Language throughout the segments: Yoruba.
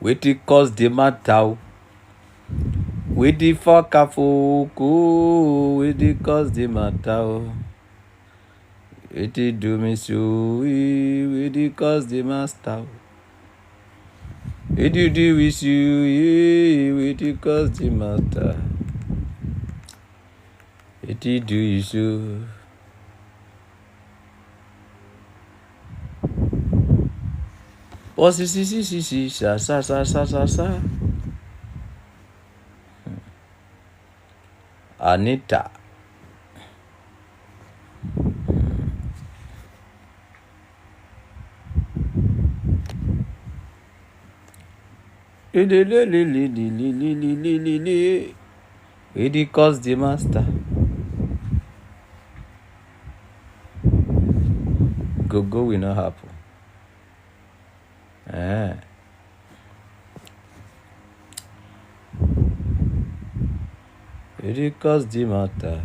Wetin cause the matter o? Wetin fuck afoko? Wetin cause the matter o? Wetin do me so? Wetin cause the master o? Wetin do me so? Wetin cause the matter? Wetin do you so? Oh, si si si si si sa sa sa sa sa sa. Anita. Lelelelelelelelelele. Wetin cause the master? Go go will not happen. Eh. Wetin cause the matter?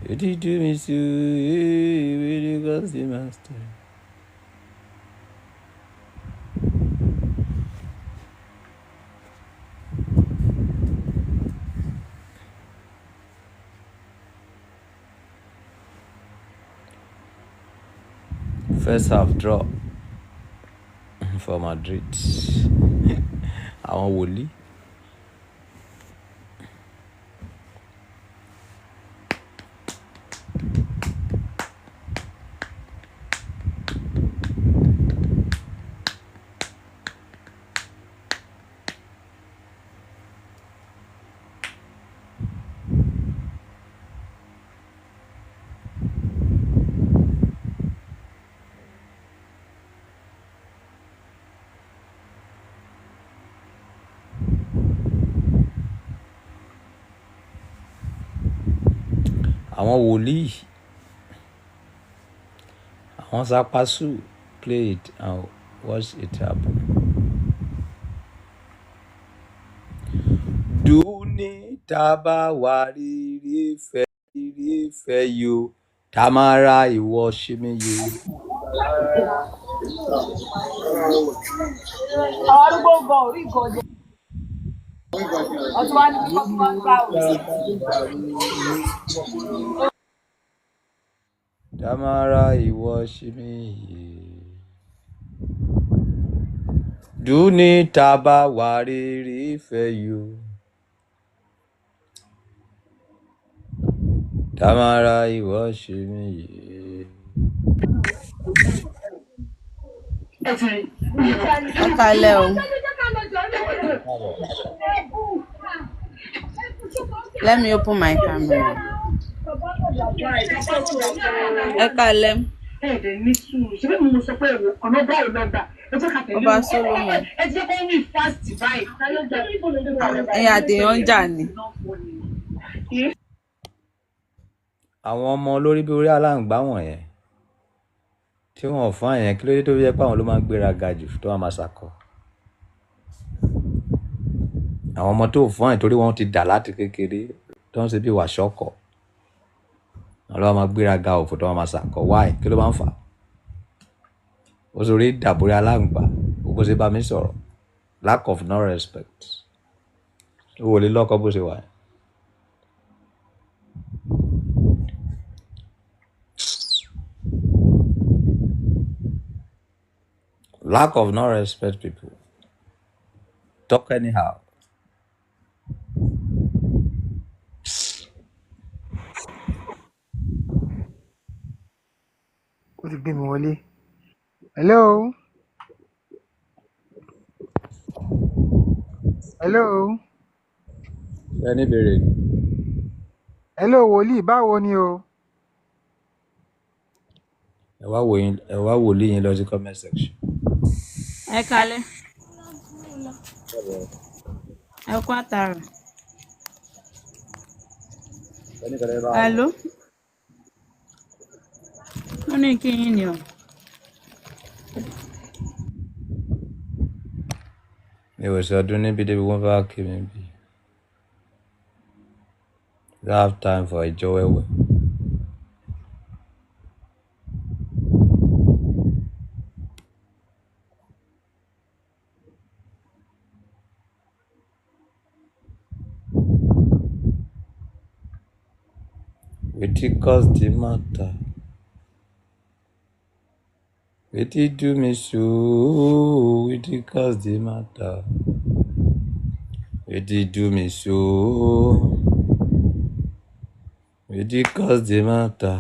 Wetin do me so? Wetin cause the master? First half draw for Madrid. Àwọn wòlíì. Àwọn wòlíì. Àwọn Sapasu play it and watch it happen. Duni taba wariri fẹ́ rí fẹ́ yo. Tamara ìwọ ṣe mí yo. Àwọn arúgbó gan orí nǹkan jẹ, ọtún wá ní kíkọ́ tí wọ́n ń gbà wẹ̀. Tamara ìwọ ṣe mí yo. Duni taba wariri fẹ́ yo. Tamara ìwọ ṣe mí yo. Ẹ kalẹ́ o. Let me open my camera. Ẹ kalẹ́. Ọba Solomon. Ẹ̀yin àtẹ̀yàn ń jà ni. Àwọn ọmọ olórí bí orí aláǹgbá wọ̀nyẹn tí wọn ò fún àyẹn, kí ló dé tó fi jẹ́ pé àwọn ló máa ń gbéraga jù tó máa máa ṣakọ? Àwọn ọmọ tó fún àyẹn torí wọn ti dà láti kékeré tó ń ṣe bí wàṣọkọ, àwọn ló máa gbéraga òfò tó máa máa ṣakọ. Why? Kí ló máa ń fà á? Ó sọ orí dàbórí aláǹgbá, bó ṣe bá mi sọ̀rọ̀, lack of no respect. Ó wọlé lọ́kọ bó ṣe wà yẹn. Lack of no respect, people talk anyhow. Ó ti gbé mi wọlé. Hello, hello. Ṣé ẹ ní ìbéèrè ni? Hello wòlíì, báwo ni o? Ẹ wá wò yín, ẹ wá wòlíì yín lọ sí comment section. Ẹ kalẹ́. Ẹ kú àtàrà. Hello. Ó ní kí yín ni o. Mi ò sọ ọdún níbi débi wọ́n bá kí mi bí. Don't have time for ìjọ wẹ́wẹ́. Wetin cause the matter? Wetin do me so? Wetin cause the matter? Wetin do me so? Wetin cause the matter?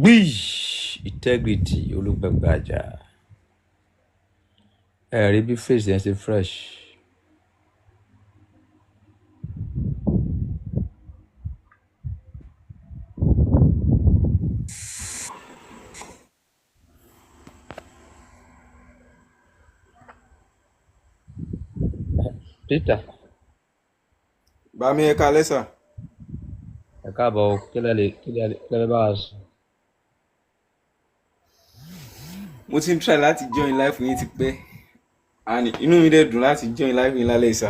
Gbíì integrity olùgbàgbàjà. Ẹ rí bí face yẹn ṣe fresh. Peter, Bàmí ẹ kalẹ́ sà. ẹ káàbọ̀ o, kí lẹ lè kí lẹ bá wa sọ? Mo ti ń try láti join life yín ti pẹ́. And inú mi dẹ̀ dùn láti join life yín lálẹ́ yìí sà.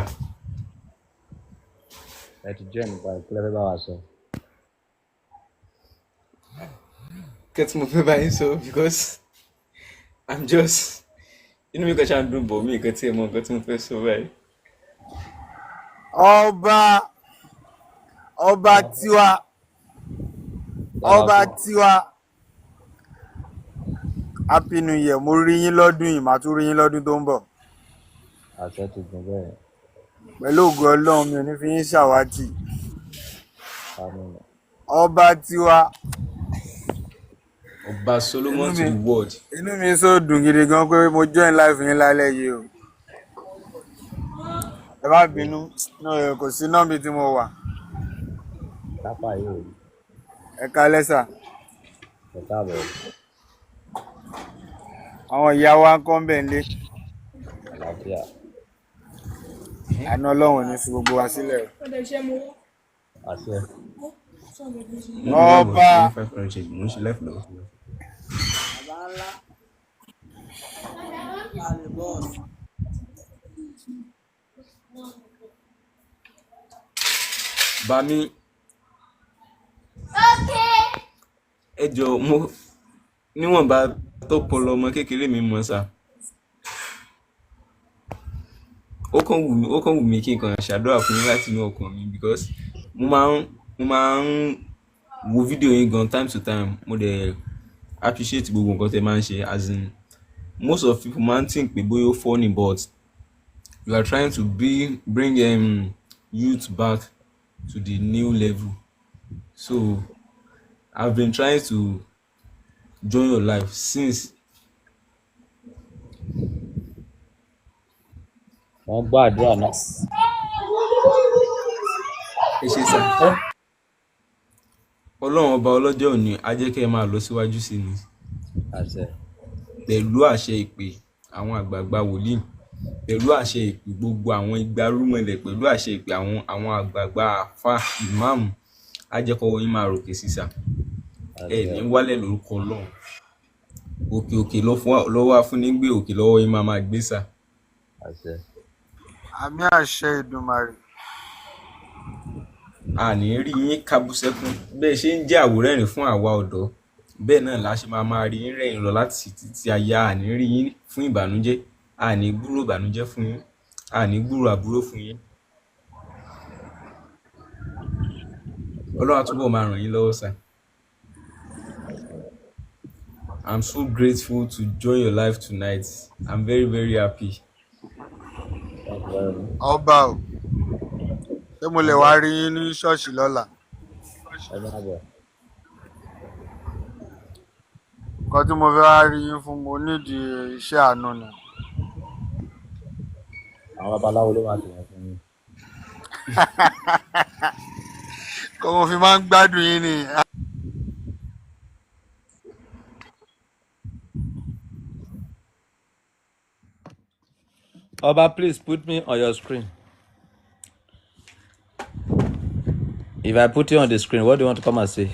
Ẹ ti jẹ́ nípa kí lẹ bá wa sọ. Kẹ́ tí mo fẹ́ bá yín sọ because I'm just inú mi kàn ṣáà ń dùn bọ̀ mí nǹkan tí ẹ mọ nǹkan tí mo fẹ́ sọ báyìí. Ọba ọba tiwa ọba Lálàáfíà. tiwa, happy new year. Mo rí yín lọ́dún yìí, màá tún rí yín lọ́dún tó ń bọ̀. Àṣẹ ti gùn bẹ́ẹ̀. Pẹ̀lú ògo Ọlọ́run, mi ò ní fi yín ṣàwátì. Àmín. Ọba tiwa, Ọba inú Solomon to mi the world. inú mi so dùn gidi gan pé mo join life yín lálẹ́ yìí o. Ẹ má bínú, no, kò sí nọ́ọ̀bì tí mo wà. Tápà yóò rí. Ẹ kalẹ́ sà. Ẹ káàbọ̀ o. Àwọn ìyá wa ń kọ́ ń bẹ̀ ń lé. Àlàáfíà. Àánú Ọlọ́run ò ní fi gbogbo wa sílẹ̀ o. Àṣẹ. Mo ní àwọ̀ Ọba ní 500 change, mo ń ṣe life lọ́wọ́. Bàmí ẹ jọ mo níwọ̀nba tó pọlọ ọmọ kékeré mi mọ̀ sà. Ó kàn wù mí kí n kàn ṣàdúrà fún yín láti inú ọkàn mi because mo máa ń wo fídíò yín gan time to time. Mo dẹ̀ appreciate gbogbo nǹkan tẹ́ máa ń ṣe, as in most of people máa ń think pé bóyá ó funny, but you are trying to bring youth back to the new level. So I've been trying to join your life since. Wọ́n gbọ́ àdúrà náà. Ẹ ṣe sà. Ọlọ́run ọba ọlọ́jọ́ òní á jẹ́ kẹ́ ẹ máa lọ síwájú sí ni. Àṣẹ. Pẹ̀lú àṣẹ ìpè àwọn àgbààgbà wòlíì, pẹ̀lú àṣẹ ìpè gbogbo àwọn igbarúmọlẹ̀, pẹ̀lú àṣẹ ìpè àwọn àgbààgbà àfà ìmáàmù, á jẹ́ kọ́wọ́ yín máa ròkè sí sà. Ẹ Àṣẹ. ní wálẹ̀ lórúkọ Ọlọ́run. Òkè òkè lọ́wọ́ afúnni gbé, òkè lọ́wọ́ yín máa máa gbé sà. Àṣẹ. Àmì àṣẹ Ìdùmarè. Àní rí yín kábú sẹ́kún. Bẹ́ẹ̀ ṣe ń jẹ́ àwòrẹ́rìn fún àwa ọ̀dọ́, bẹ́ẹ̀ náà la ṣe máa máa rí yín rẹ́rìn lọ láti títí ayé. Àní rí yín fún ìbànújẹ́, àní gbúrò ìbànújẹ́ fún yín, àní gbúrò àbúrò fún yín. Ọlọ́run á túbọ̀ máa ràn yín lọ́wọ́ sà. I'm so grateful to join your life tonight. I'm very very happy. Thank you very much. Ọba o, ṣé mo lè wá rí yín ní ṣọ́ọ̀ṣì lọ́la? Ẹ máa bọ̀. Nǹkan tí mo fẹ́ wá rí yín fún, mo nídìí iṣẹ́ àánú ni. Àwọn babaláwo ló máa tẹ̀yàn fún yín. Kó mo fi máa ń gbádùn yín ni. Ọba, please put me on your screen. If I put you on the screen, what do you want to come and say?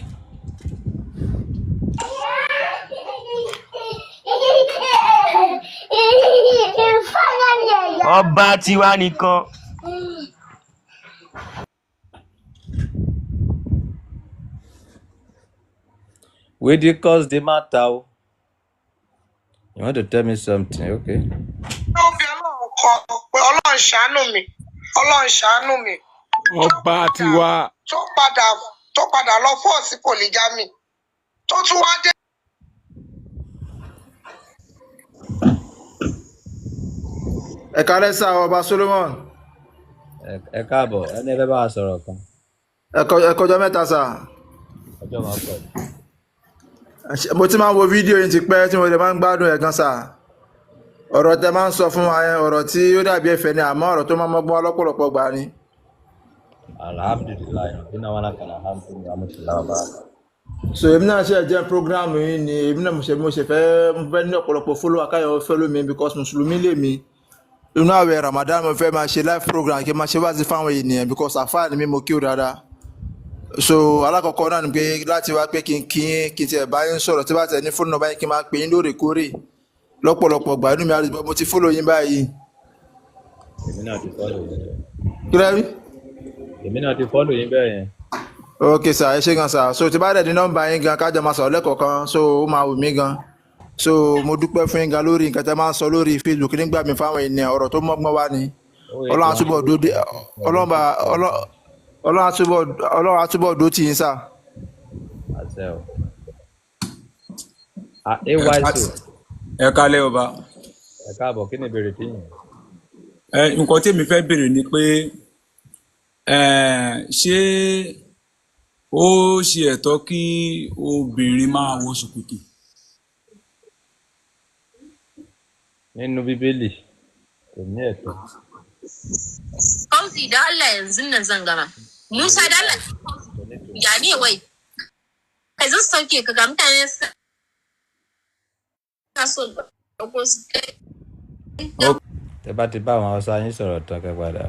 Ọba tiwa nìkan. We discuss the matter o. You want to tell me something? Okay. Tó fi Ọlọ́run kọ pé Ọlọ́run ṣàánú mi, Ọlọ́run ṣàánú mi. Ọba tiwa. Tó padà lọ force polygamy tó tún wá dé. Ẹ kálẹ́ sà, ọba Solomon. Ẹ káàbọ̀, ẹni ẹ fẹ́ bá wa sọ̀rọ̀ kan. Ẹ kọjọ́ mẹ́ta sà. Ọjọ́ máa pọ̀. Mo ti máa ń wo fídíò yín ti pẹ́ tí mo lè máa ń gbádùn ẹ̀ gan sà. Ọ̀rọ̀ tẹ máa ń sọ fún wa yẹn, ọ̀rọ̀ tí ó dàbí ẹ̀fẹ̀ ni, àmọ́ ọ̀rọ̀ tó máa ń mọ́gbọ́n wá lọ́pọ̀lọpọ̀ gbà ni. Alhamdulilayi, iná wa náà kàlà alhamdulilayi, amúṣẹlá wa bára. So èmi náà ṣe jẹ́ program yìí ni èmi náà mo ṣe fẹ́, mo fẹ́ ní ọ̀pọ̀lọpọ̀ follower káyọ̀ follow mi because mùsùlùmí lè mi. Inú àwẹ̀ Ramadan, mo fẹ́ máa ṣe live program kí n máa ṣe wáàsí fáwọn ènìyàn because àfáà ni mí, mo kí ó dáadáa. So alákọ̀ọ́kọ́ náà ni pé láti wá pé kí n kí yín, kí n tiẹ̀ bá yín sọ̀rọ̀, tí bá tiẹ̀ ní fóònù nọ́mbà yín, kí n máa pè yín lóòrèkóòrè lọ́pọ̀lọpọ̀ gbà. Inú mi á dùn. Mo ti follow yín báyìí. Èmi náà ti follow yín bẹ́ẹ̀. Kí lẹ́ rí? Èmi náà ti follow yín bẹ́ẹ̀ yẹn. Ok sir, ẹ ṣé gan sir. So tí bá dẹ̀ ní nọ́mbà yín gan, kájọ máa sọ̀rọ̀ lẹ́kọ̀ọ̀kan, so ó máa wù mí gan. So mo dúpẹ́ fún yín gan lórí nǹkan tẹ́ máa ń sọ lórí Facebook nígbà mi fáwọn ènìyàn. Ọ̀rọ̀ tó mọ́gbọ́n wá ni. 081 Ọlọ́run á túbọ̀ dó dé, Ọlọ́run bá Ọlọ́run á túbọ̀ dó tì yín sir. Àṣẹ o. Ah, AYSO. Ẹ kálẹ́, ọba. Ẹ káàbọ̀, kí ni ìbéèrè tí yín? Ẹ nǹkan tí èmi fẹ́ béèrè ni pé ṣé ó ṣe ẹ̀tọ́ kí obìnrin máa wọ ṣòkòtò? Nínú Bíbélì, kò ní ẹ̀tọ́. Fauzi, da Allah yanzu nan zan gama. Musa, da Allah Kò ní ìtumọ̀. ya ne wai? Kai zan sauke ka, ga mutane suna so ɗauko su. Tẹ bá ti bá àwọn Haúsá yín sọ̀rọ̀ tán, kẹ́ padà.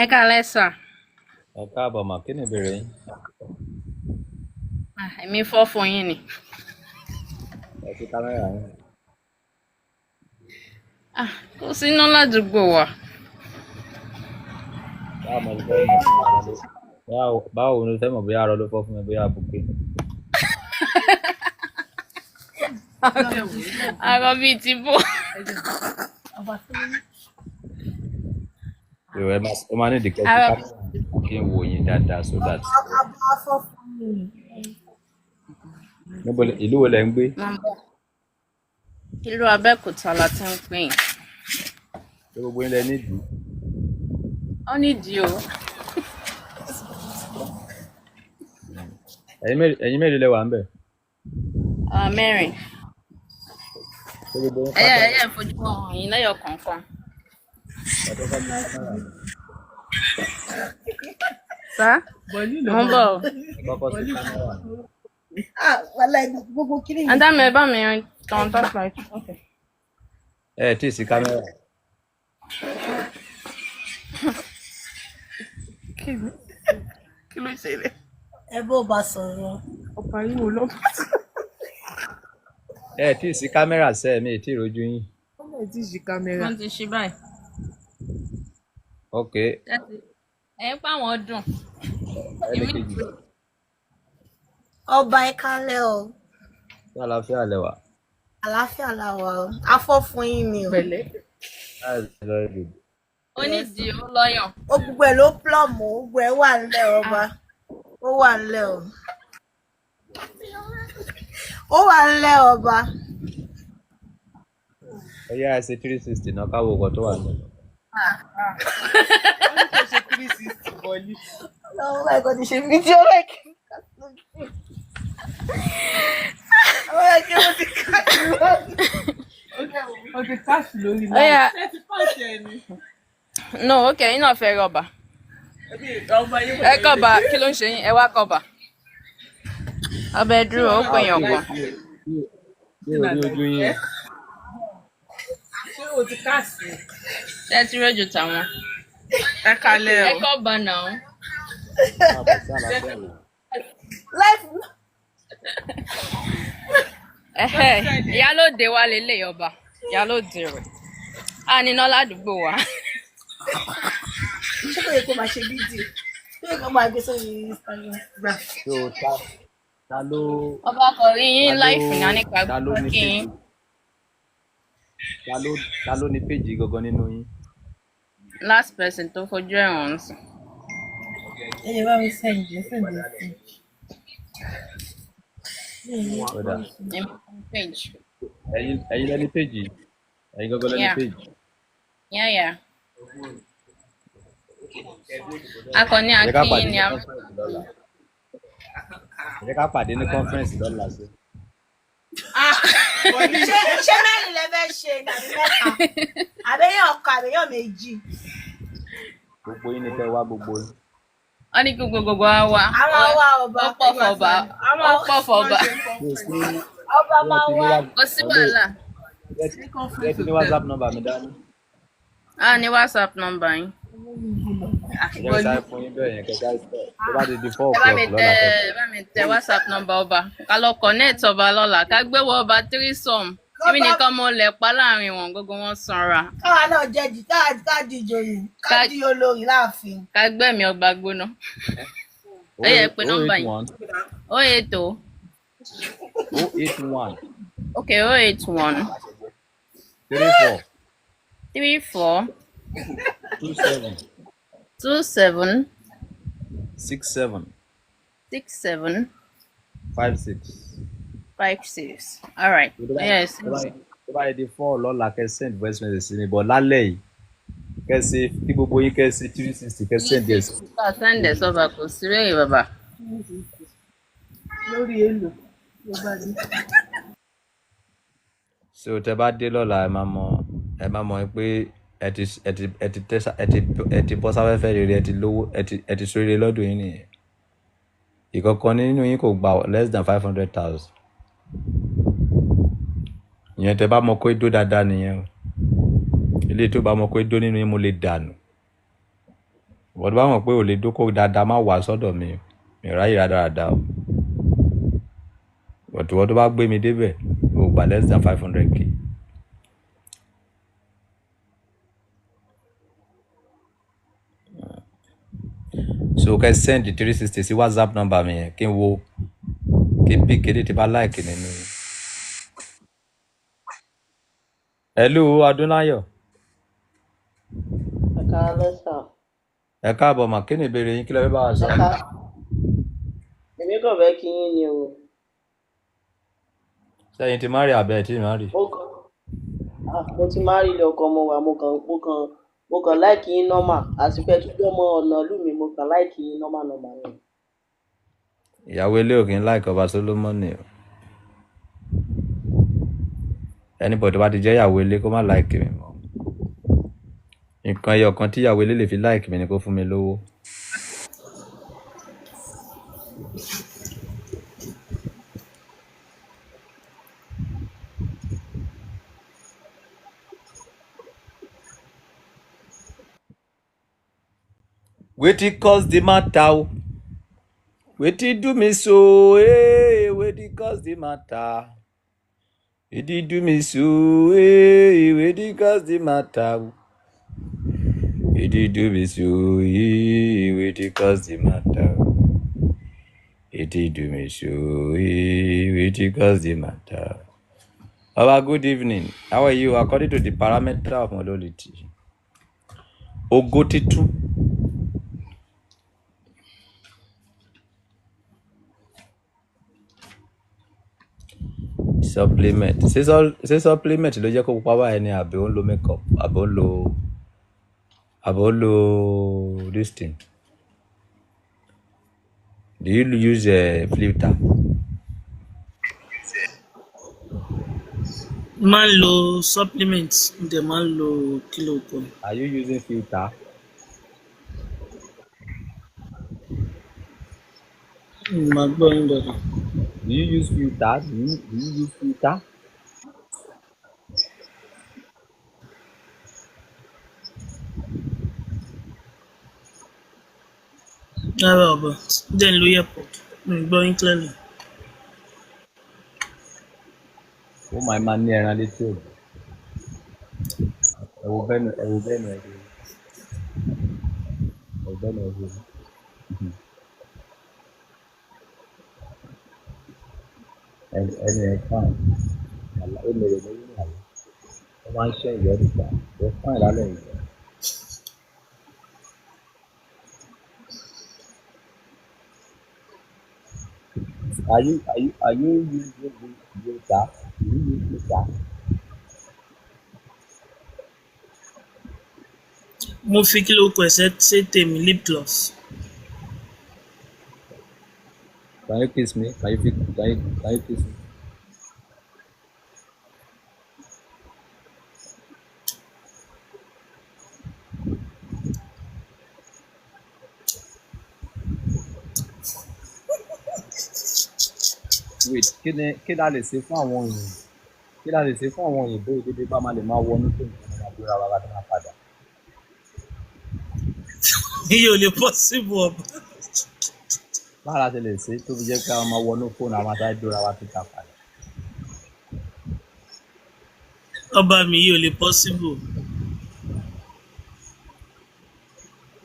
Ẹ káalẹ́ sà. Ẹ káàbọ̀ mà, kí ni ìbéèrè yín? Ah, èmi fọ́ fún yín ni. Ẹ sí kámẹ́rà yín. Ah, kò síná ládùúgbò wa. Báwo mo ti fẹ́ mọ̀ bóyá arọ ló báwo ni o fẹ́ mọ̀ bóyá arọ ló fọ́ fún mi, bóyá àbùké? Arọ bíi ti bò. Ìwé ó máa ní ìdíkẹ́ sí Arọ kámẹ́rà yín kí n wò yín dáadáa so that. Níbo ìlú wo lẹ ń gbé? Máa ń bọ̀. Ìlú Abẹ́òkúta la ti ń pè yín. Ṣé gbogbo yín lẹ nídìí? Ó nídìí o. Ẹ̀yin mélòó lẹ wà ń bẹ̀? Àwa mẹ́rin. Ṣé gbogbo yín Ẹyẹ pátá? Ẹyẹ fojú wọn hàn yín lẹ́yọ̀ kọ̀ọ̀kan. Ẹ tó fẹ́ sí kámẹ́rà yín. Sá, mo ń bọ̀ o. Ẹ kọ́kọ́ sí kámẹ́rà yín. Ah, wàhálà gbogbo kiri yìí. Àǹtá mi, ẹ bá mi tan torchlight. Okay. Ẹ tí ì sí kámẹ́rà. Kí ló ṣẹlẹ̀? Ẹ bó bá sọ̀rọ̀. Ọba yìí wò ló Ẹ tí ì sí kámẹ́rà sẹ́, mi ì tí ì rojú yín. Wọ́n lè ti ṣí kámẹ́rà. Wọ́n ti ṣí báyìí. Ok, Ẹ ń pa àwọn dùn. ẹnì Èmi kejì. Ọba, ẹ kálẹ́ o. Ṣé àlàáfíà lẹ wà? Àlàáfíà la wà o. Afọ́fun yín ni o. Pẹ̀lẹ́. That's very good. Ó nídìí, ó lọ́yàn. Ó gbogbo ẹ̀ ló plum o, gbogbo ẹ̀ wà nílẹ̀ ọba. Ó wà nílẹ̀ o. Ó wà nílẹ̀ ọba. Ẹ yá, ẹ ṣe 360 náà káwọ nǹkan tó wà nílẹ̀. Wọ́n ní kò ṣe 360 bọ́ọ̀lì. Ọlọ́run ẹ̀kọ́ ti ṣe fídíò rẹ̀ kí. Àwọn ẹ̀kẹ́ mo ti ká ìlú. O ti káàsì lórí Ó yá. live. Ṣé ti pàṣẹ ni? No, okay, yín náà fẹ́ rọ̀bà. Ẹbí ọba yìí wò Ẹ lórí. kọ̀bà, kí ló ń ṣe yín? Ẹ wá kọ̀bà. Ọbẹ̀ dúró, ó pè yàn kan. Mi ò rí ojú yín o. Ṣé o ti káàsì? Ṣé ẹ ti réjò tàwọn? Ẹ kalẹ̀ Ẹ o. kọ̀bà náà. Káàbọ̀, sí àlàáfíà lẹ wà? Life Ẹhẹ́, ìyálóde wa lélẹ̀ ọba. Ìyálóde rẹ̀. A níná ládùúgbò wa. Ṣé kò yẹ kó máa ṣe fídíò? Ṣé kò máa gbé sórí Instagram? Gbà. So ta ta ló Ọba kò rí yín ta ló láìfù ní àníkà ta ló ní kí péjì yín. ta ló ní péjì gangan nínú yín? Last person tó fojú ẹ̀wọ̀n ń sìn. Ẹ lè bá mi send ẹ send ẹ sí. Ó dà. Èmi ní page. Ẹ̀yin lẹ ní péjì, ẹ̀yin gangan lẹ ní Yeah. péjì. Yeah. Akọni Ẹ jẹ́ ká Akin pàdé ni ní a conference lọ́la. Ẹ jẹ́ ká pàdé ní conference lọ́la sí. Ah, wòlíì. Ṣé mẹ́rin lẹ fẹ́ ṣe ni àbí mẹ́ta? Àbẹ́yàn ọkọ àbẹ́yàn méjì. Gbogbo yín ni kẹ́ wá gbogbo yín. Wọ́n ní kí gbogbo wa wá. Àwọn Ó wá ọba. ó pọ̀ fọba. A Ó máa pọ̀ máa fọba. ṣe Mi ò sí conference. Ọba bí ẹ máa ti ní wá. wá Kò sí ọlọ́ wàhálà. bí ẹ ti Ní bí ẹ conference ti ní hotel. WhatsApp number mi dání. A ní WhatsApp number yín. Ah, Ẹ jẹ́ kí wòlíì. sáré fún yín bẹ́ẹ̀ yẹn kẹ́ sáré sọ. Tó bá ti di four Ẹ bá mi o'clock tẹ lọ́la kẹ́ ẹ bá mi tẹ WhatsApp number ọba. Ká lọ connect ọba lọ́la. Ká gbé wọ ọba threesome. Èmi Kọ́ba nìkan mo lẹ̀ pa láàrin wọn, gbogbo wọn sanra. káwa náà jẹ́ jì ká di ìjòyè ká Ká di olórí láàfin. ká gbẹ̀mí ọba gbóná. Oh Ẹ yẹ eight pé oh nọ́mbà eight yín. one 080. 081 Okay, 081 34 34 27 27 67 67 56. 56. All right. Tó bá Yes. tó bá tó bá di 4 lọ́la kẹ́ send voice message sí mi, but lálẹ́ yìí kẹ́ ṣe kí gbogbo yín kẹ́ ṣe 360 kẹ́ send ẹ̀ sí. Ká send ẹ̀ sọ́ba kò sí rèrè bàbá. Lórí èlò ló bá dé. So tẹ bá dé lọ́la ẹ máa mọ̀ pé ẹ ti ẹ ti ẹ ti tẹ́sà ẹ ti bọ́ sáfẹ́fẹ́ rere, ẹ ti lówó, ẹ ti ṣoríire lọ́dún yín nìyẹn. Ìkọ̀kan nínú yín kò gba less than 500,000. Ìyẹn tẹ bá mọ kó dó dáadáa nìyẹn o. Ilé tó bá mọ kó dó nínú yín mo lè dànù. Ìwọ tó bá mọ̀ pé ò lè dókòwò dáadáa má wà sọ́dọ̀ mi o. Mi ò ráyè rádaràda o. But ìwọ tó bá gbé mi débẹ̀ o gba less than 500K. So kẹ́ send 360 sí WhatsApp number mi yẹn kí n wo kí n pick eléyìí tí bá like nínú yín. Hello Adúnláyọ̀. Ẹ káalẹ́ sà. Ẹ káàbọ̀ mà, kí ni ìbéèrè yín, kí lẹ fẹ́ bá wa sọ? Ẹ ká èmi kàn fẹ́ kí yín ni o. Sẹ́yìn ti marry àbẹ́ ẹ̀ tí marry? Mo kàn ah, mo ti máa rí ilé ọkọ mo wà, mo kàn like yín normal, àti pé ẹ tún jẹ́ ọmọ ọ̀nà ìlú mi, mo kàn like yín normal normal ni. Ìyàwó ilé ò kí ń like ọba Solomoni o. Anybody tó bá ti jẹ́ ìyàwó ilé kó má like mi mọ́. Nǹkan ẹyọ kan tí ìyàwó ilé lè fi like mi ni kó fún mi lówó. Wetin cause the matter o? Wetin do me so? Hey, wetin cause the matter? Wetin do me so? Hey, wetin cause the matter o? Wetin do me so? Hey, wetin cause the matter? Wetin do me so? Hey, wetin cause the matter? Baba, good evening. How are you? According to the parameter of modality, Ogo titun supplement. Ṣé supplement ló jẹ́ kó pupa báyìí ni àbí ó ń lo makeup àbí ó ń lo this thing? Do you use a filter? Máa ń lo supplement, mo dẹ̀ máa ń lo kílò kan. Are you using filter? Màá gbọ́ yín dáadáa. Do you use filter? Do you use filter? Rárá ọba, dẹ̀ ń lo earpod, mi ò gbọ́ yín clearly. Ó máa ní ẹran létí òbí. Ẹ wo bẹ́nu ẹ, wo bẹ́nu ẹ ṣe rí. Ẹ wo bẹ́nu ẹ ṣe rí. Ẹni ẹ̀ fine. Ó mèrè lórí ìyàwó. Ó máa ń ṣe ìyọ́ níta. Ó fine lálẹ́ yìí. Are you using Yoda? Do you use Yoda? Mo fi kí ló kọ ẹsẹ ṣe tèmi lip gloss. Can you kiss me? Can you kiss me? Wait, kí la lè ṣe fún àwọn òyìnbó? Kí la lè ṣe fún àwọn òyìnbó yìí débi bá máa lè máa wọnú tó nǹkan máa gbéra wa láti máa padà? Iye ò lè possible, ọba. Báwo la ṣe lè ṣe tó fi jẹ́ pé a máa wọnú fóònù a máa sáré gbéra wa síta padà? Ọba mi, iye ò lè possible.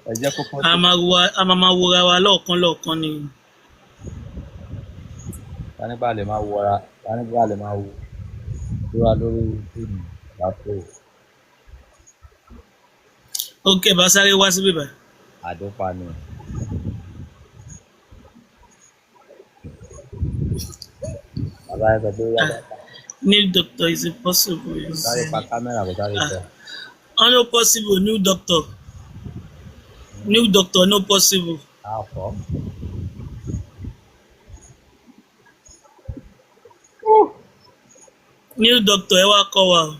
Ẹ jẹ́ kó A possible. máa máa wora wa lọ́ọ̀kan lọ́ọ̀kan ni. Ká nípa lè máa wọra, ká nípa lè máa wo gbéra lórí fóònù lápò. Ok, bá sáré wá síbí báyìí. Àdópa ni. Bàbá ẹ sọ pé ó yá Ah, bàbá. new doctor is impossible. Sáré pa kámẹ́rà kó sáré Ah, tẹ. oh, no possible, new doctor. New doctor, no possible. Á fọ́. New doctor, ẹ wá kọ́ wa o.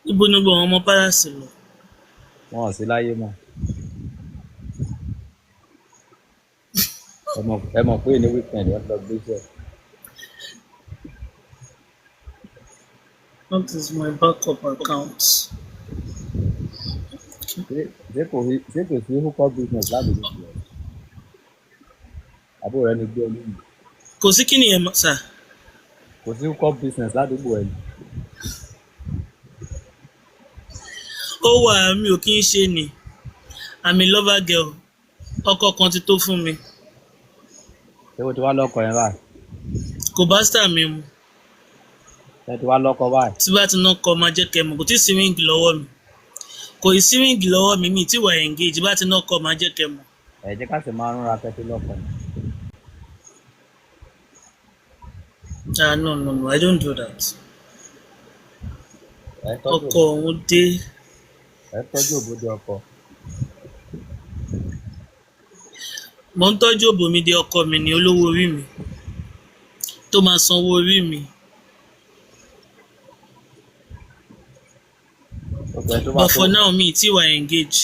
Ibo ni gbogbo àwọn ọmọ palace lọ? Wọn ò sí láyé mọ́. Ẹ mọ̀ pé ní weekend wọ́n ti lọ gbéṣẹ́. What is my backup account? Ṣé kò sí hook up business ládùúgbò tiẹ̀? Àbúrò rẹ ni gbé olóyìn. Kò sí kí nìyẹn sà. Kò sí hook up business ládùúgbò ẹ ni. Ó wà, mi ò kí ń ṣe ni. I'm a lover girl. Ọkọ kan ti tó fún mi. Ṣé o ti wá lọ́kọ yẹn báyìí? Kò bá star mi mu. Ṣé o ti wá lọ́kọ báyìí? Tí bá ti ná kọ máa jẹ́ kẹ́ mọ̀. Kò tí ì sí ring lọ́wọ́ mi. Kò ì sí ring lọ́wọ́ mi, mi tí wà engage. Bá ti ná kọ máa jẹ́ kẹ́ mọ̀. Ẹ jẹ́ ká sì máa rúnra kẹ́tí lọ́kọ ni. Ah, no, no, no, I don't do that. Ẹ tọ́jú Ọkọ òun dé. Ẹ tọ́jú òbódé ọkọ. Mo ń tọ́jú òbò mi dé ọkọ mi ní olówó orí mi tó máa sanwó orí mi. Ok, ẹ tó máa But tó for now, mi tí wà engage.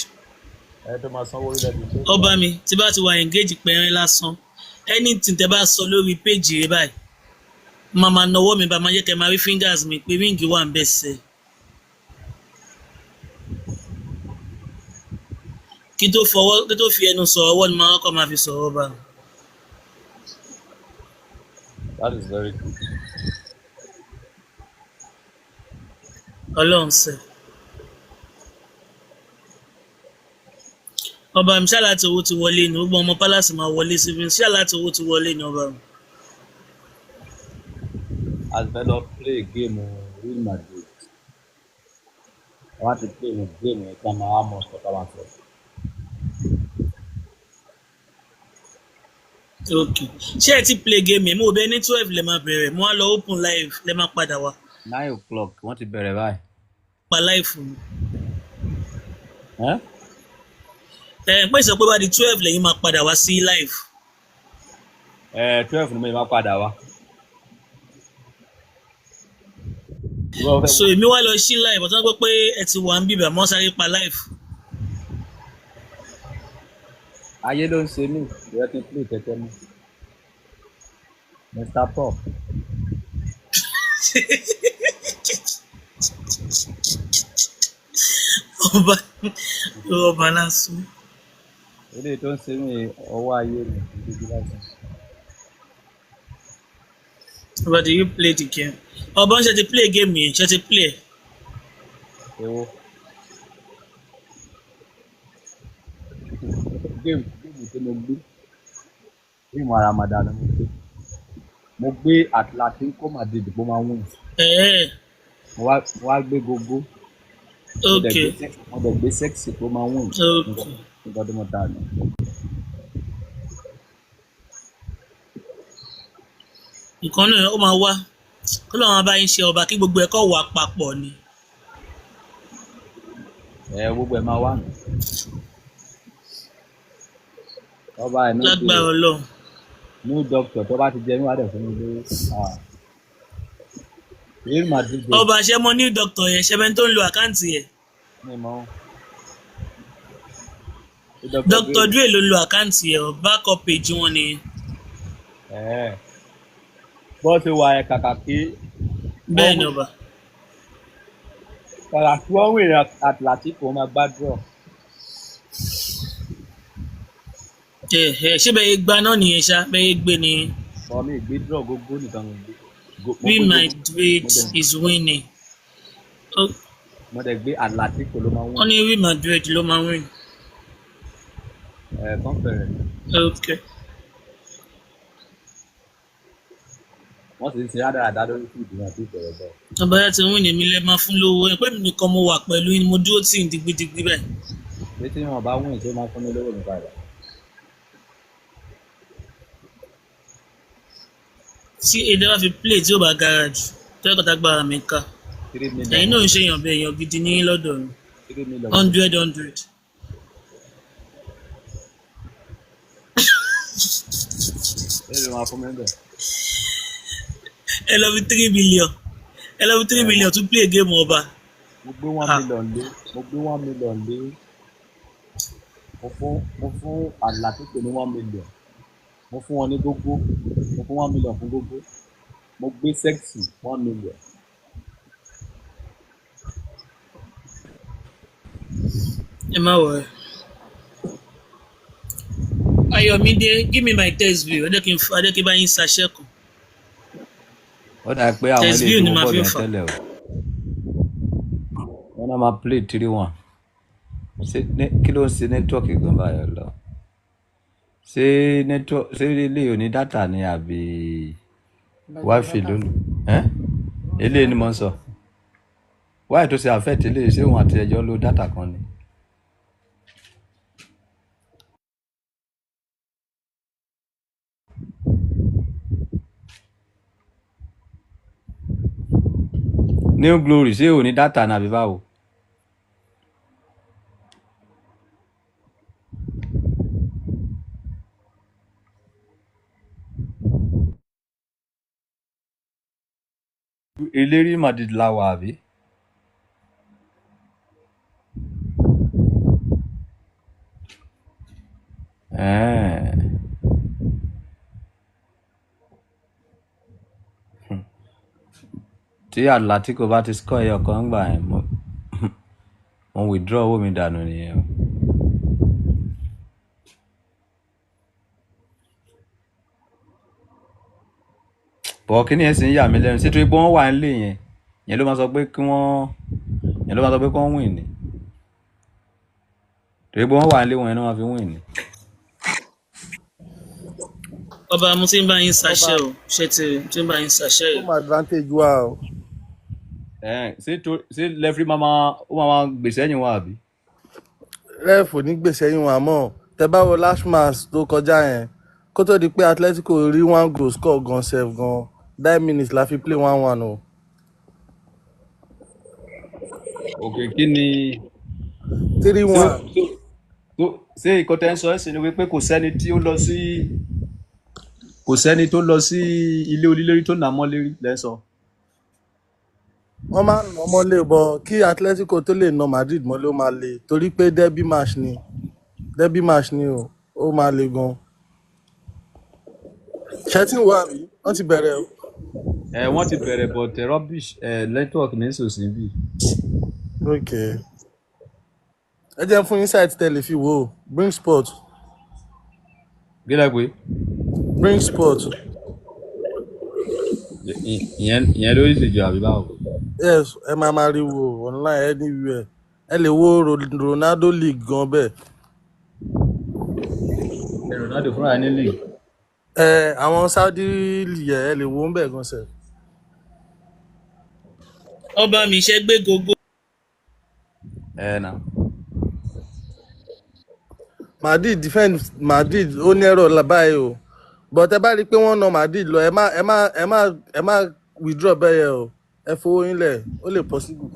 Ẹ tó máa sanwó orí lẹ́bi tó. Ọba mi, tí bá ti wà engage pẹ̀rín lásán, anything tẹ bá sọ lórí péjì rẹ báyìí, màá máa nawọ́ mi bá máa jẹ́ kẹ́ máa rí fingers mi pé ring wà ń bẹ̀ sẹ́. Kí tó fọwọ́, kí tó fi ẹnu sọ̀rọ̀, ọwọ́ ni màá kọ́kọ́ máa fi sọ̀rọ̀, ọba mi. That is very good. Ọlọ́run sẹ̀. Ọba mi, ṣáà láti owó ti wọlé ni gbogbo ọmọ palace máa wọlé sí mi, ṣáà láti owó ti wọlé ni, ọba mi. A sì fẹ́ lọ play game Real Madrid. Wọ́n á ti play game yẹn tán, máa mọ̀ sọ ká máa sọ. Ok, ṣé ẹ ti play game yẹn? Mo bẹ ní 12 lẹ máa bẹ̀rẹ̀, mo wá lọ open live, lẹ máa padà wá. 9 o'clock wọ́n ti bẹ̀rẹ̀ báyìí. Pa live mi. Ẹ́ Ẹ pé sọ pé bá di 12 lẹ́yìn máa padà wá sí live. Ẹ 12 ni mo máa padà wá. Ìwọ fẹ́ So èmi wá lọ sí live, ọ̀tún gbọ́ pé ẹ ti wà ń bíbẹ̀ mọ́ sáré pa live. Ayé ló ń ṣe mí, ìwé kí n play tẹ́tẹ́ mọ́. Mr. Pop. Ọba ọba lásán. Eléyìí tó ń ṣe mí, ọwọ́ ayé ni, ìdíjú lásán. Ọba, do you play the game? Ọba ń ṣe ti play game yẹn, ṣe ti play ẹ̀? Èwo géèmù tí mo gbé, géèmù àràmàdà ni mo gbé. Mo gbé Atletico Madrid bó máa win. Ẹ̀ẹ́. Mo wá gbé gogo. Mo dẹ̀ Ok. gbé sexy, mo dẹ̀ gbé sexy tó máa win. Ok. Nǹkan tí mo ta nù. Nǹkan náà ó máa wá. Kí lóun bá yín ṣe ọba kí gbogbo ẹ̀kọ́ wà papọ̀ ni. Ẹ gbogbo ẹ̀ máa wà nù. Ọba ẹ̀ no dey Lágbára Ọlọ́run. No doctor tó bá ti jẹ mí wá dẹ̀ fún mi lówó. Ah. Real Madrid dey Ọba, ṣe mọ new doctor yẹn, ṣe bẹ́ẹ̀ tó ń lo àkáǹtì yẹn? Mi mọ́. Ṣé Dr. Dr. Dre? Dre ló ń lo àkáǹtì yẹn o, backup page wọn ni. Ẹ̀ẹ́. Bọ́ ṣe wà ẹ̀ kàkà kí Bẹ́ẹ̀ wọ́n ni win. ọba. Kàkà kí wọ́n win Atletico, wọ́n máa gbá draw. Ẹ ẹ ṣé bẹ́ẹ̀ gba náà nìyẹn ṣá, bẹ́ẹ̀ gbé nìyẹn. Bọ́ mi gbé draw, gógó nìkan mo gbé. Mo Real gbé gógó. Madrid Mo dẹ̀ is winning. Mo dẹ̀ gbé Atletico ló máa Wọ́n win. ní Real Madrid ló máa win. Ẹ̀ kàn fẹ̀rẹ̀ ni. Ok. Wọ́n sì ń ṣe rádaràda lórí fíìdì náà tí ìbẹ̀rẹ̀ bẹ́ẹ̀. Ọba yẹn ti win, èmi lẹ máa fún lówó ẹ pé mi nìkan mo wà pẹ̀lú yín, mo dúró tì í digbidigbi bẹ́ẹ̀. Ṣé tí wọn bá win, ṣé ó máa fún mi lówó mi padà? Tí èdè bá fi play tí ó bá gara jù tó ẹ̀kọ́ tágbára mi ká. 3 million Ẹ̀yin mo náà ń fi ṣe èèyàn bẹ́ẹ̀, èèyàn gidi ní lọ́dọ̀ mi. 3 million mo fi 100 100. Ṣé ló máa fún mi bẹ́ẹ̀? Ẹ lọ fi 3 million. Ẹ lọ fi three Ẹ̀ mo million tún play game ọba. Mo gbé one Ah. million lé, mo gbé 1 million lé, mo fún Atletico ní 1 million, mo fún wọn ní gógó, mo fún 1 million fún gógó, mo gbé sexy 1 million. Ẹ má wọ̀ ẹ́. Ayọ̀mídé, give me my text view. Ẹ jẹ́ kí n ẹ jẹ́ kí n bá yín ṣaṣẹ́ kan. Ó dà pé àwọn Text eléyìí view tí ni mo màá bọ́ọ̀lù fi ń yẹn fà. tẹ́lẹ̀ o, wọ́n náà máa play 3-1. Ṣé kí ló ń ṣe network gan báyọ̀ lọ? Ṣé network, ṣé eléyìí ò ní data ni àbí wifi ló lò? Ẹ́ eléyìí ni mo ń sọ. Wáyé tó ṣe affect eléyìí, ṣé òun àti ẹjọ́ ló data kan ni? New Glory, ṣé ò ní data ni àbí báwo? Eléré Madrid la wà àbí? Ẹ̀ẹ́n. Tí Atletico bá ti score ẹyọ kan gbà yẹn, mo withdraw owó mi dànù nìyẹn o. Bọ̀ kí ni ẹ sì ń yà mí lẹ́nu? Ṣé torí pé wọ́n wà nílé yẹn, yẹn ló máa sọ pé kí wọ́n, yẹn ló máa sọ pé kí wọ́n win ni? Torí pé wọ́n wà nílé wọn yẹn ló máa fi win ni. Ọba, mo ti ń bá yín Ọba ṣaṣẹ́ o, ṣé ti mo ti ń bá yín ṣaṣẹ́ yìí. Home advantage wà o. Ẹ̀ẹ́n, ṣé tó ṣé lẹ́fírí máa máa ó máa máa gbèsè ẹ̀yìn wọn àbí? Ref ò ní gbèsè yín wọn, àmọ́ tẹ bá wo last match tó kọjá yẹn, kó tó di pé Atletico rí one goal score gan sef gan, 9 minutes la fi play 1-1 o. Ok, kí ni Three ṣé one. ṣé ìkọ́ tẹ́ ń sọ ẹ́ sì ni wípé kò sẹ́ni tó lọ sí ilé onílérí tó nà mọ́ lérí lẹ́ ń sọ. Wọ́n máa ń nà mọ́lé bọ̀, kí Atletico tó lè na Madrid mọ́lé ó máa le, torí pé derby match ni, derby match ni o, ó máa le gan. Ṣẹ́tì wà bí wọ́n ti bẹ̀rẹ̀ o. Ẹ wọ́n ti bẹ̀rẹ̀, but rubbish ẹ network ní sòsì bí. Ok, ẹ jẹ́ n fún insight tẹ́lẹ̀ fi wò ó, Bring Sport. Gílẹ̀ pé Bring Sport. Ìyẹn ló sì jù àbí báwo? Yes, ẹ máa máa rí wo online anywhere. Ẹ lè wo Ronaldo league gan bẹ́ẹ̀. Ẹ Ronaldo fúnra ẹ ní league. Ẹ àwọn Saudi league ẹ lè wo ń bẹ̀ gan sef. Ọba mi ṣe gbé gogo. Ẹ nà. Madrid defend, Madrid ó ní ẹ̀rọ báyìí o, but ẹ bá rí i pé wọ́n na Madrid lọ, ẹ má withdraw bẹ́ẹ̀ yẹn o. Ẹ fowó yín lẹ̀, ó lè possible.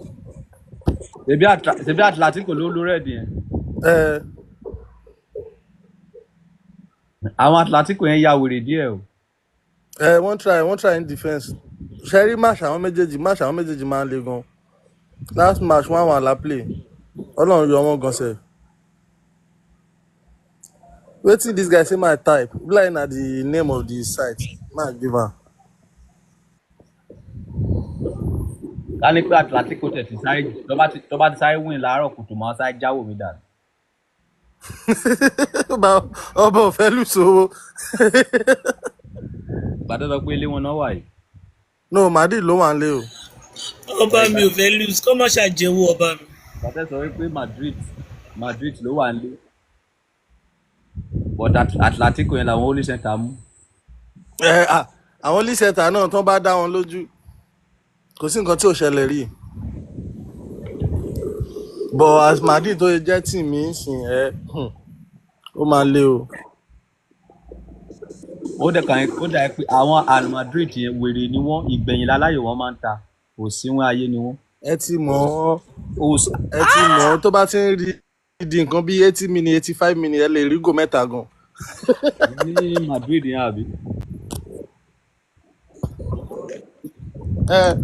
Ṣebí Atletico ló ló red yẹn. Ẹ. Àwọn Atletico yẹn ya wèrè díẹ̀ o. Ẹ wọ́n try in defence. Ṣẹ́rí match àwọn méjèèjì, match àwọn méjèèjì máa ń le gan. Last match, 1-1 la play. Ọlọ́run yọ wọ́n gan sef. Wetin this guy say my type be like na the name of the site ma give am. Ká ní pé Atletico tẹ̀ ti sáré, tó bá ti sáré win láàárọ̀ kùtù, máa sáré jáwò mi dànù. Ọba ò fẹ́ lùsowó. Ìgbà tó sọ pé ilé wọn náà wà yìí. No, Madrid ló wà ń lé o. Ọba mi ò fẹ́ lose, kọ́ má ṣàjẹwò ọba mi. Ìgbà tó sọ wípé Madrid ló wà nílé. But Atletico yẹn làwọn holy center mú. Ẹ à àwọn lísẹ̀tà náà tán bá dá wọn lójú, kò sí nǹkan tí ò ṣẹlẹ̀ rí, but as Madrid tó yẹ jẹ́ tì mí sìn ẹ, ó máa le o. Ó dẹ̀ kàn ó dà pé àwọn Al Madrid yẹn, wèrè ni wọ́n. Ìgbẹ̀yìn láláyò wọn máa ń ta, kò sí wọn, ayé ni wọ́n. Ẹ ti mọ̀ ọ́. Ó s- Ẹ ti mọ̀ ọ́, tó bá ti ń rí di nǹkan bíi 80 minutes, 85 minutes, ẹ lè rí gò mẹ́ta gan. Ní Madrid yẹn àbí? Ẹ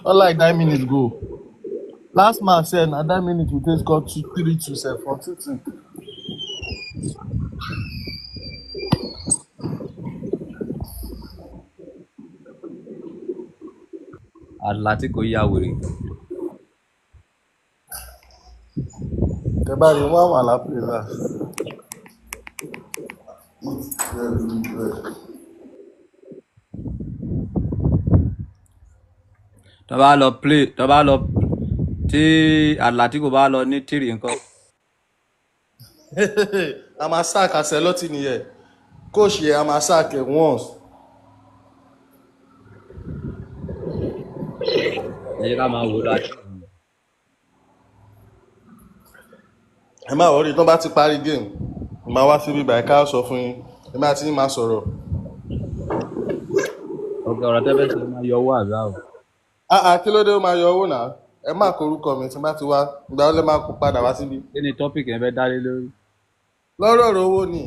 all like 9 minutes go. Last match sef na 9 minutes we take score 2 3-2 sef for 2-2. Atletico ya wèrè. Tẹ bá rí 1-1 la play last. Tó bá lọ play, tó bá lọ tí Atletico bá lọ ní three nǹkan. A máa sack Ancelotti nìyẹn, coach yẹn, a máa sack ẹ once. Ẹ jẹ́ ká máa wò lọ àti. Ẹ má worry, tó bá ti parí game, màá wá síbí báyìí ká sọ fún yín, èmi àti yín máa sọ̀rọ̀. Ọ̀gá, ọ̀rọ̀ tẹ́fẹ́ sọ máa yọ owó àbí báwo? Ah ah, kí ló dé? Ó máa yọ owó náà. Ẹ má kọ orúkọ mi tí n bá ti wá. Ìgbà ó lè máa kó padà wá síbí. Kí ni topic yẹn fẹ́ dálé lórí? Lọ́rọ̀ ọ̀rọ̀ owó ni.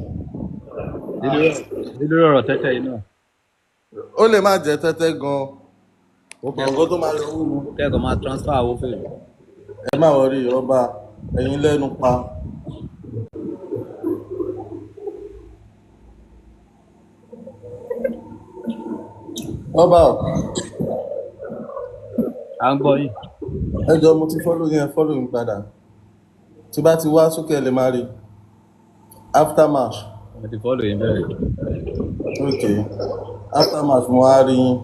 Lórí ọ̀rọ̀ tẹ́tẹ́ yìí náà. Ó lè má jẹ́ tẹ́tẹ́ gan-an, nǹkan tó máa yọ owó ni. Kẹ́kọ̀ọ́ máa transfer owó fèrè. Ẹ má worry, ọba ẹ̀yin lẹ́nu pa. Ọba o. À ń gbọ́ yín. Ẹ jọ, mo ti follow yín, ẹ follow mi padà. Tí bá ti wá sókè, ẹ lè máa rí after match. Mo ti follow yín bẹ́ẹ̀. Ok, after match mo wá rí yín.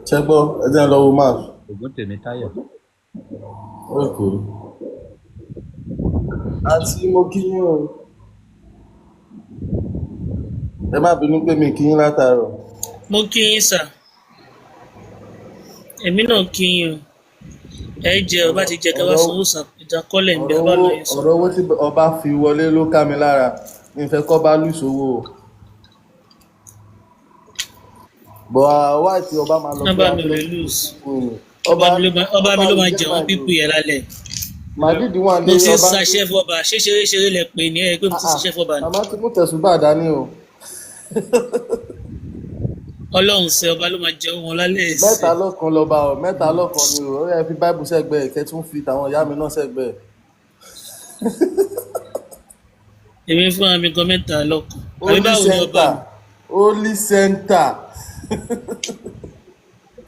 Ṣé gbọ́? Ẹ jẹ́ n lọ wo match. Ògùn tèmi táyọ̀. Ok, àti mo kí yín o. Ẹ má bínú pé mi kí yín látàárọ̀. Mo kí yín sà, èmi náà kí yín o. Ẹ jẹ ọba ti jẹ ká wá ọ̀rọ̀ sanwó ìdákọ́lẹ̀ ń bẹ ọ̀rọ̀ ọba owó lọ yẹn sọ. Ọ̀rọ̀ owó tí ọba fi wọlé ló ká mi lára. Mi fẹ́ kọ́ bá lùsowó o, bọ̀ wá tí ọba máa lọ Ọba pé mi ò lè lose. Ọba ọba mi ọba ló máa ìjẹ́ jẹ wọn Madrid pípé yẹn lálẹ́. Madrid wà Mo ní ti ń ọba. ṣaṣẹ́ fọba, ṣé ṣeré ṣeré lẹ pè ní ẹ pé mo ti ń ṣiṣẹ́ fọba ni. Màmá ti mú tẹ̀sùbà dání o. Ọlọ́run ṣe, ọba ló máa jẹ wọn lálẹ́ Mẹ́ta ẹ̀sẹ̀. lọ́kan lọ́ba o, mẹ́ta lọ́kan ni o. Ó yẹ fi báìbù sẹ́gbẹ̀ẹ́, kẹ́ tún fi tàwọn ìyá mi náà sẹ́gbẹ̀ẹ́. Èmi fúnra mi gan, mẹ́ta lọ́kàn àbí Holy báwo ni ọba center mi? Holy center,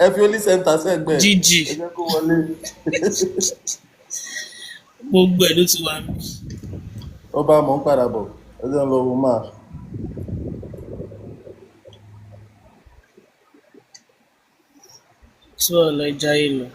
ẹ fi holy center sẹ́gbẹ̀ẹ́. Jíjì. Ẹ jẹ́ kó wọlé. Gbogbo ẹ̀ ló ti wà mí. Ọba, mọ̀ ń padà bọ̀. Ẹ jẹ́ n lọ wo match. Tí ọ̀la ẹja yìí lọ.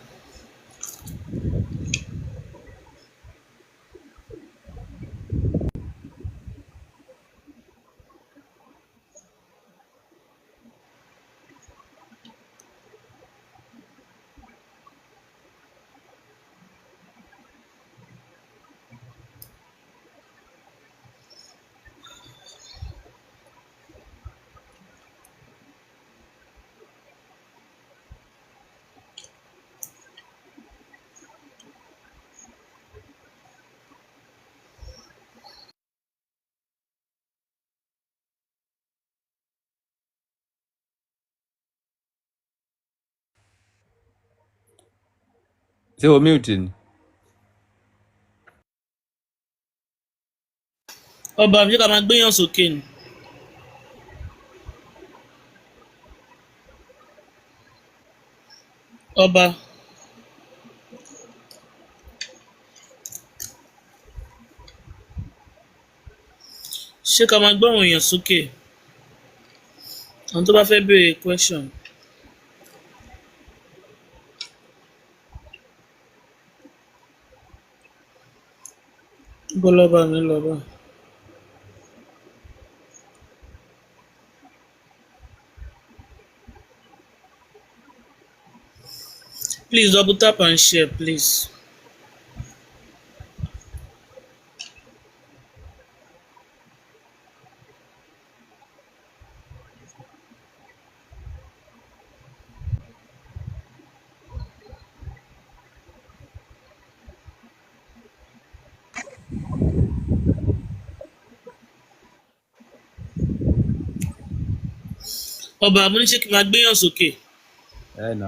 Ṣé o mute ni? Ọba mi, ṣé ká máa gbéyàn sókè ni? Ọba, ṣé ká máa gbọ́ àwọn èèyàn sókè? Àwọn tó bá fẹ́ béèrè question. Bọ́lọ́ba mi lọ́ba. Please double tap and share, please. Ọba, mo ní ṣé kí n máa gbéyàn sókè? Ẹ nà.